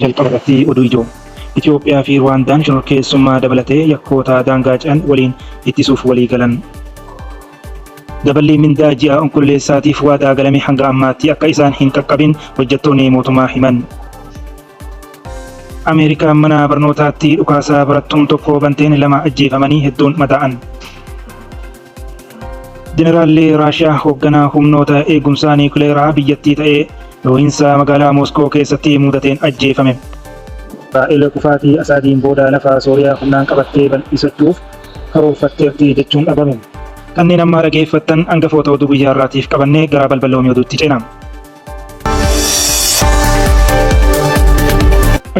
Jalqaba irratti oduu ijoo. Itoophiyaa fi Ruwaandaan shororkeessummaa dabalatee yakkoota daangaa ce'an waliin ittisuuf walii galan. Daballi mindaa ji'a Onkololeessaatiif waadaa galame hanga ammaatti akka isaan hin qaqqabin hojjettoonni mootummaa himan. Ameerikaan mana barnootaatti dhukaasa barattuun tokko banteen 2 ajjeefamanii hedduun madaa'an. Jeneraalli Raashiyaa hoogganaa humnoota eegumsaa niikuleeraa biyyattii ta'ee dhoohinsa magaalaa Mooskoo keessatti muudateen ajjeefame. Israa'el kufaatii Asaadiin booda lafa Sooriyaa humnaan qabattee bal'isachuuf karoorfatteerti jechuun dhabame. Kanneen amma dhageeffattan angafoota oduu guyyaa har'aatiif qabanne gara balballoomii oduutti ceena.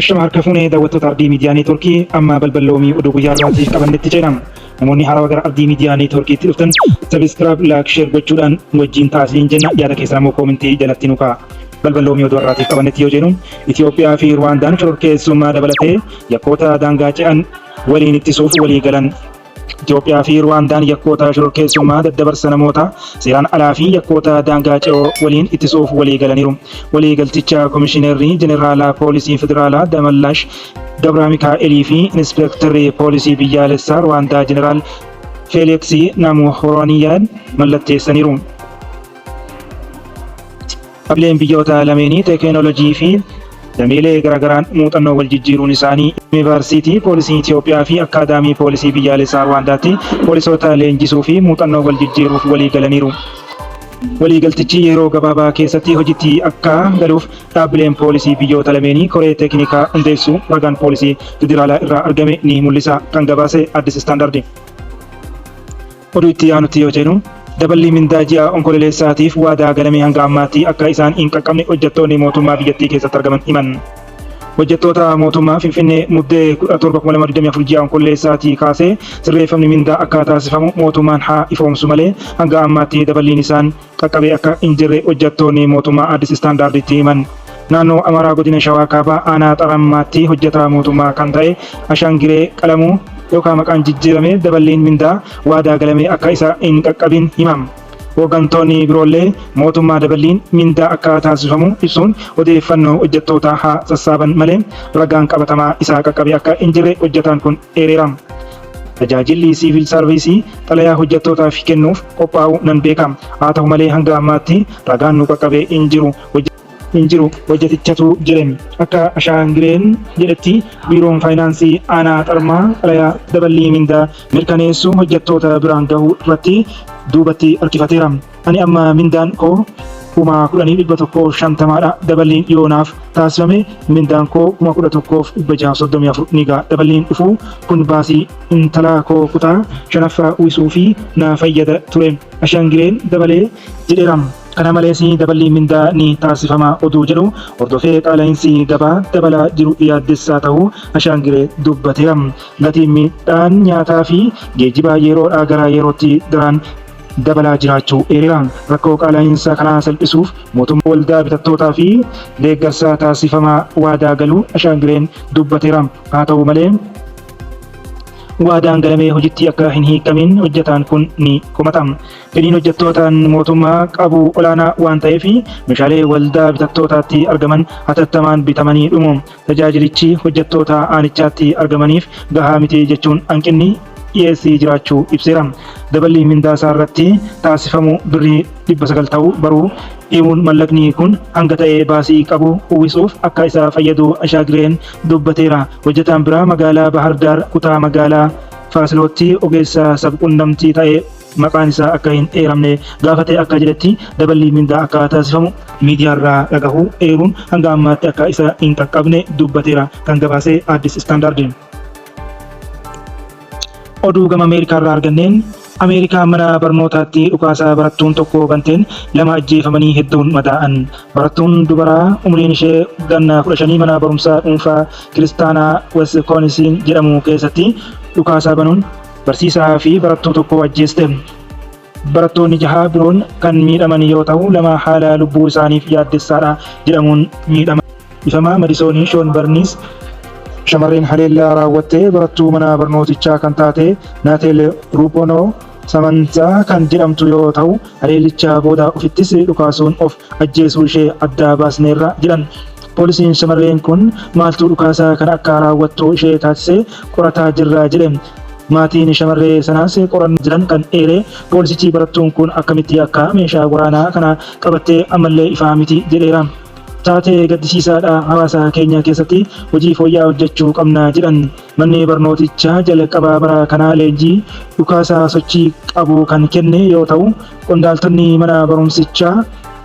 Ashama harka fuunee daawwattoota Abdii Miidiyaa Neetwoorkii amma balballoomii oduu guyyaa har'aatiif qabannetti ceena. Namoonni haarawaa gara Abdii Miidiyaa Neetwoorkiitti dhuftan sabiskiraayib, laayik, sheer gochuudhaan nu wajjin taasisiin jenna. Yaada keessan immoo koomentii jalatti nu kaa'a. Balballoomii oduu har'aatiif qabannetti yoo jennu Itoophiyaa fi Ruwaandaan shororkeessummaa dabalatee yakkoota daangaa ce'an waliin ittisuuf walii galan. Itoophiyaa fi Ruwaandaan yakkoota shororkeessummaa, daddabarsa namootaa seeraan alaa fi yakkoota daangaa ce'oo waliin ittisuuf waliigalaniiru. Waliigalticha Komishinerri Jeneraalaa Poolisii Federaalaa Damallaash Gabramikaa'elii fi Inispeektarri Poolisii Biyyaalessaa Ruwaandaa Jeneraal Feeleeksi Namuhoraniyaan mallatteessaniiru. Dhaabbileen biyyoota lameenii teekinoolojii fi dameelee garaagaraan muuxannoo wal jijjiiruun isaanii Yuunivarsiitii Poolisii Itiyoophiyaa fi Akkaadaamii Poolisii Biyyaalessaa Ruwaandaatti poolisoota leenjisuu fi muuxannoo wal jijjiiruuf waliigalaniiru. Waliigaltichi yeroo gabaabaa keessatti hojiitti akka galuuf dhaabbileen poolisii biyyoota lameenii koree teekinikaa hundeessuu ragaan Poolisii Federaalaa irraa argame ni mul'isa. Kan gabaase Addis Standard. Oduu itti aanutti yoo ceenu, daballi mindaa ji'a Onkololeessaatiif waadaa galame hanga ammaatti akka isaan hin qaqqabne hojjettoonni mootummaa biyyattii keessatti argaman himan. Hojjettoota mootummaa Finfinnee Muddee 17,2024 ji'a Onkololeessaatii kaasee sirreeffamni mindaa akka taasifamu mootummaan haa ifoomsu malee hanga ammaatti daballiin isaan qaqqabe akka hin jirre hojjettoonni mootummaa Addis Standarditti himan. Naannoo Amaaraa Godina Shawaa Kaabaa Aanaa Xarammaatti hojjetaa mootummaa kan ta'e Ashaangiree Qalamuu yookaa maqaan jijjiirame daballiin mindaa waadaa galame akka isa hin qaqqabin hima. Hooggantoonni biroollee mootummaa daballiin mindaa akka taasifamu ibsuun odeeffannoo hojjettootaa haa sassaaban malee ragaan qabatamaa isa qaqqabe akka hin jirre hojjetaan kun eereera. Tajaajilli Siivil Sarviisii xalayaa hojjettootaaf kennuuf qophaa'uu nan beeka. Haa ta'u malee hanga ammaatti ragaan nu qaqqabe hin jiru. Hin jiru hojjetichatu jedhe. Akka Ashaangireen jedhetti Biiroon Faayinaansii Aanaa Xarmaa xalayaa daballii mindaa mirkaneessu hojjettoota biraan gahuu irratti duubatti harkifateera. Ani amma mindaan koo 10,150 dha. Daballiin yoo naaf taasifame mindaan koo 11,634 ni ga'a. Daballiin dhufu kun baasii intala koo kutaa 5ffaa uwwisuufi na fayyada ture. Ashaangireen dabalee jedheera. Kana malees daballiin mindaa ni taasifama oduu jedhu hordofee qaala'insi gabaa dabalaa jiru yaaddessaa tahuu Ashaangiree dubbateera. Gatiin midhaan nyaataa fi geejjibaa yeroodhaa gara yerootti daraan dabalaa jiraachuu eereera. Rakkoo qaala'iinsa kanaa salphisuuf mootummaan waldaa bitattootaa fi deeggarsa taasifamaa waadaa galuu Ashaangireen dubbateera. Haa ta'u malee waadaan galame hojitti akka hin hiikamiin hojjetaan kun ni komata. Fedhiin hojjettootaan mootummaa qabu olaanaa waan ta'eef meeshaalee waldaa bitattootaatti argaman hatattamaan bitamanii dhumu. Tajaajilichi hojjettoota aanichaatti argamaniif gahaa miti jechuun hanqinni dhiyeessii jiraachuu ibseera. Daballi mindaasaarratti taasifamu birrii 900 ta'uu baruu himuun mallaqni kun hanga ta'e baasii qabu uwwisuuf akka isa fayyadu Ashaagireen dubbateera. Hojjetaan biraa magaalaa Bahar Daar kutaa magaalaa Faasilootti ogeessa sab-qunnamtii ta'e maqaan isaa akka hin eeramne gaafate akka jedhetti daballi mindaa akka taasifamu miidiyaarraa dhagahuu eeruun hanga ammaatti akka isa hin qaqqabne dubbateera kan gabaase Addis Standard. Oduu gama Ameerikaarraa arganneen Ameerikaa mana barnootaatti dhukaasa barattuun tokko banteen 2 ajjeefamanii hedduun madaa'an. Barattuun dubaraa umriin ishee ganna 15 mana barumsaa dhuunfaa Kiristaanaa Wiskonsin jedhamu keessatti dhukaasa banuun Barsiisaa fi barattuu tokko ajjeeste. Barattoonni jaha biroon kan miidhaman yoo ta'u, 2 haala lubbuu isaaniif yaaddessaadha jedhamuun miidhaman. Dhifamaa Madisoonii Shoon Barniis shamarreen haleellaa raawwatte barattuu mana barnootichaa kan taate Naateel Ruuponoo Samantaa kan jedhamtu yoo ta'u, haleellicha booda ofittis dhukaasuun of ajjeesuu ishee adda baasneerra jedhan. Poolisiin shamarreen kun maaltu dhukaasa kana akka raawwattu ishee taasise qorataa jirra jedhe. Maatiin shamarree sanaas qorannoo jiran kan eere poolisichi barattuun kun akkamitti akka meeshaa waraanaa kana qabatte ammallee ifaa miti jedheera. Taatee gaddisiisaadha hawaasa keenya keessatti hojii fooyya'aa hojjechuu qabna jedhan. Manni barnootichaa jalqaba bara kanaa leenjii dhukaasa sochii qabu kan kenne yoo ta'u, qondaaltonni mana barumsichaa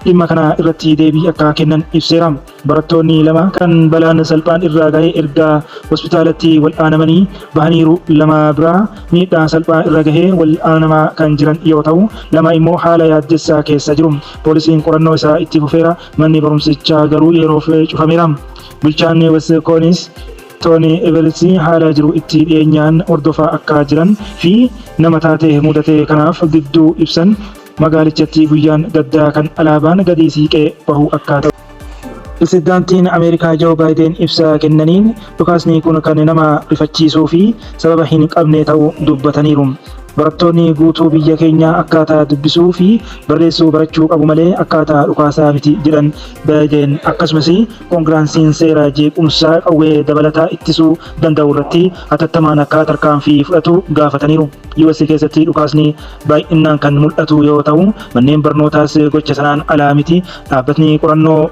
dhimma kana irratti deebii akka kennan ibseera. Barattoonni 2 kan balaan salphaan irra gahe erga hospitaalatti wal'aanamanii bahaniiru. 2 biraa miidhaa salphaa irra gahee wal'aanamaa kan jiran yoo ta'u, 2 immoo haala yaaddessaa keessa jiru. Poolisiin qorannoo isaa itti fufeera, manni barumsichaa garuu yeroof cufameera. Bulchaan Wiskoonis Tooni Evers haala jiru itti dhiyeenyaan hordofaa akka jiran fi nama taatee mudate kanaaf gidduu ibsan magaalichatti guyyaan gaddaa kan alaabaan gadi siiqee bahu akka ta'u. Pirezidaantiin Ameerikaa Joo Baayideen ibsa kennaniin dhukaasni kun kan nama rifachiisuu fi sababa hin qabne ta'uu dubbataniiru. Barattoonni guutuu biyya keenyaa akkaataa dubbisuu fi barreessuu barachuu qabu malee akkaataa dhukaasaa miti jedhan Baayideen. Akkasumas Koongiraansiin seera jeequmsa qawwee dabalataa ittisuu danda'u irratti hatattamaan akka tarkaanfii fudhatu gaafataniiru. US keessatti dhukaasni baay'innaan kan mul'atu yoo ta'u, manneen barnootaas gocha sanaan alaa miti. Dhaabbatni qorannoo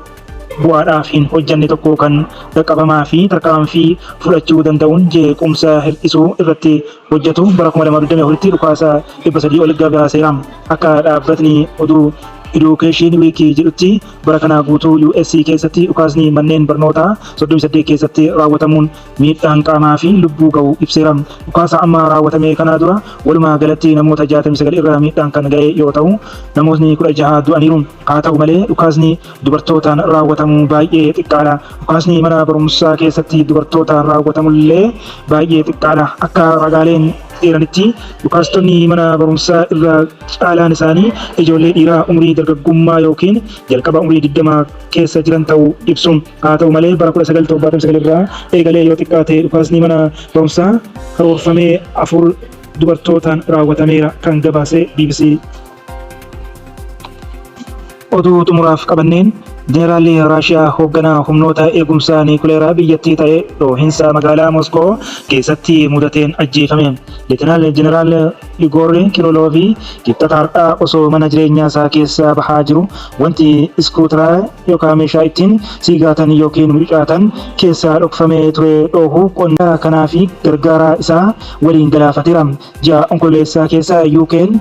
bu'aadhaaf hin hojjanne tokko kan dhaqqabamaa fi tarkaanfii fudhachuu danda'uun jeequmsa hir'isuu irratti hojjatu bara 2024tti dhukaasa 300 ol gabaaseera. Akka dhaabbatni oduu Education Week jedhutti bara kana guutuu US keessatti dhukaasni manneen barnootaa 38 keessatti raawwatamuun miidhaan qaamaa fi lubbuu ga'u ibseera. Dhukaasa amma raawwatame kana dura walumaa galatti namoota 69 irra miidhaan kan ga'e yoo ta'u, namootni 16 du'aniiru. Haa ta'u malee dhukaasni dubartootaan raawwatamu baay'ee xiqqaadha. Dhukaasni mana barumsaa keessatti dubartootaan raawwatamullee baay'ee xiqqaadha. Akka ragaaleen eeranitti dhukaastonni mana barumsaa irra caalaan isaanii ijoollee dhiiraa umrii dargaggummaa ykn jalqaba umrii 20 keessa jiran ta'uu ibsu. Haa ta'u malee bara 1979 irraa eegalee yoo xiqqaate dhukaasni mana barumsaa karoorfamee 4 dubartootaan raawwatameera kan gabaase bbc. Oduu xumuraaf qabanneen Jeneraalli Raashiyaa hoogganaa humnoota eegumsaa niikuleeraa biyyattii ta'e dhoohinsa magaalaa Moskoo keessatti mudateen ajjeefame. Leetenaal Jeneraal Igoor Kirooloovi Kibxata har'aa osoo mana jireenyaa isaa keessaa bahaa jiru wanti iskuutaraa yookaan meeshaa ittiin siigaatan ykn mucucaatan keessa dhokfamee ture dhoohuu qondaala kanaa fi gargaaraa isaa waliin galaafateera. Ji'a Onkololeessaa keessa UK'n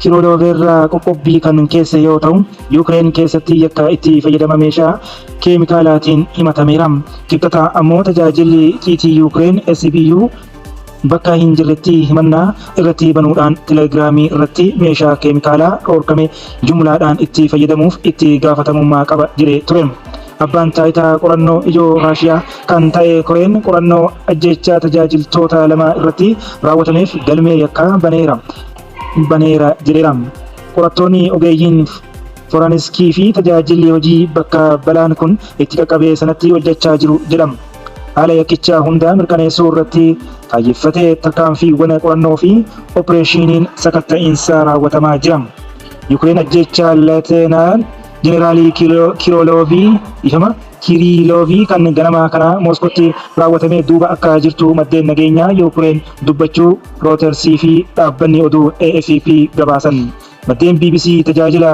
Kiroolooveerraa qoqqobbii kan keesse yoo ta'u, Yuukireen keessatti yakka itti fayyadama meeshaa keemikaalaatiin himatameera. Kibxata ammoo tajaajilli icciitii Yuukireen SBU bakka hin jirretti himannaa irratti banuudhaan Telegiraamii irratti meeshaa keemikaalaa dhorkame jumlaadhaan itti fayyadamuuf itti gaafatamummaa qaba jedhee ture. Abbaan taayitaa qorannoo ijoo Raashiyaa kan ta'e koreen qorannoo ajjeechaa tajaajiltoota lama irratti raawwatameef galmee yakkaa baneera baneera jedheera. Qorattoonni ogeeyyiin foranskii fi tajaajilli hojii bakka balaan kun itti qaqqabe sanatti hojjechaa jiru jedha. Haala yakkichaa hunda mirkaneessuu irratti kaayyeffatee tarkaanfiiwwan qorannoo fi oppireeshiniin sakatta'iinsaa raawwatamaa jira. Yukireen ajjeechaa Leetenaal Jeneraalii Kirooloovii dhiifama Kiriiloovii kan ganama kana Mooskootti raawwatame duuba akka jirtu maddeen nageenyaa Yuukireen dubbachuu Rootersii fi dhaabbanni oduu AFP gabaasan. Maddeen bbc tajaajila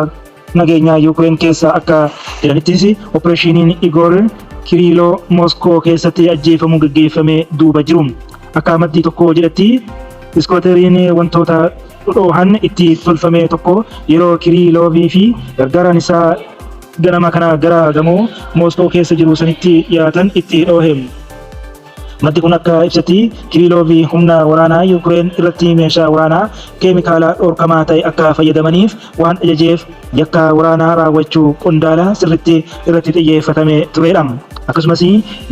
nageenyaa Yuukireen keessaa akka jedhanittis oppireeshiniin Igoor Kiriiloo Mooskoo keessatti ajjeefamuu gaggeeffame duuba jiru. Akka maddi tokko jedhetti iskooteriin wantoota dhoohan itti tolfame tokko yeroo Kiriiloovii fi gargaaraan isaa ganama kana gara gamoo Mooskoo keessa jiru sanitti dhiyaatan itti dhoohe. Maddi kun akka ibsetti Kiriiloovi humna waraanaa Yuukireen irratti meeshaa waraanaa keemikaala dhorkamaa ta'e akka fayyadamaniif waan ajajeef yakka waraanaa raawwachuu qondaala sirritti irratti xiyyeeffatame turedha. Akkasumas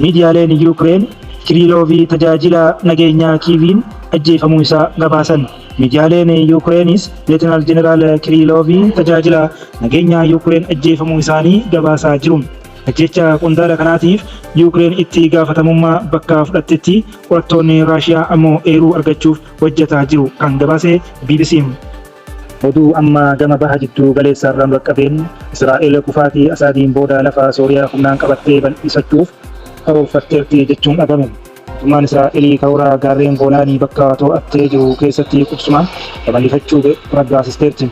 miidiyaaleen Yuukireen Kiriiloovi tajaajila nageenyaa Kiiviin ajjeefamuu isaa gabaasan. Miidiyaaleen Yuukireenis Leetenaal Jeneraal Kiriiloovi tajaajila nageenyaa Yuukireen ajjeefamuu isaanii gabaasaa jiru. Ajjeechaa qondaala kanaatiif Yuukireen itti gaafatamummaa bakka fudhattetti, qorattoonni Raashiyaa ammoo eeruu argachuuf hojjetaa jiru kan gabaase bbc. Oduu amma gama Baha Jiddu Galeessaarraa nu dhaqqabeen, Israa'el kufaatii Asaadiin booda lafa Sooriyaa humnaan qabattee bal'isachuuf karoorfatteerti jechuun dhagame. Mootummaan Israa'el karoora gaarreen Goolaanii bakka to'attee jiru keessatti qubsuma babal'ifachuu raggaasisteerti.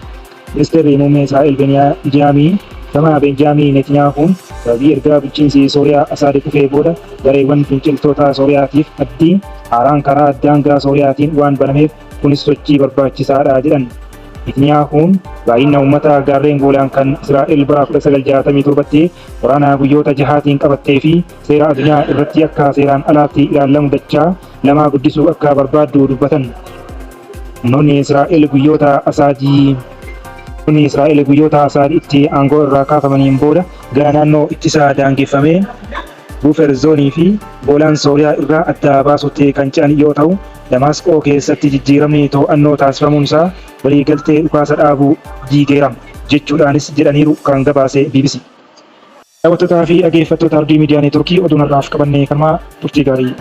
Ministeerri Muummee Israa'el Beniyaamii gama Benjaamiin Neetnyaahuun sababii erga bulchiinsi Sooriyaa Asaad kufee booda gareewwan finciltoota Sooriyaatiif addii haaraan karaa daangaa Sooriyaatiin waan banameef kunis sochii barbaachisaadha jedhan. Neetnyaahuun baay'ina uummata gaarreen Goolaan kan Israa'el bara 1967tti waraana guyyoota jahaatiin qabattee fi seera addunyaa irratti akka seeraan alaatti ilaalamu dachaa lamaa guddisuu akka barbaaddu dubbatan. Humnoonni Israa'el guyyoota Asaadii Humnoonni Israa'el guyyoota Asaad itti aangoo irraa kaafamaniin booda gara naannoo ittisa daangeffamee Buufer Zoonii fi Goolaan Sooriyaa irraa adda baasuutti kan ce'an yoo ta'u, Damaasqoo keessatti jijjiiramni to'annoo taasifamuun isaa waliigaltee dhukaasa dhaabuu diigeera jechuudhaanis jedhaniiru kan gabaase bbc. Daawwattootaa fi dhageeffattoota Ardii Miidiyaa Neetworkii oduun har'aaf qabanne kanumaa turtii gaarii.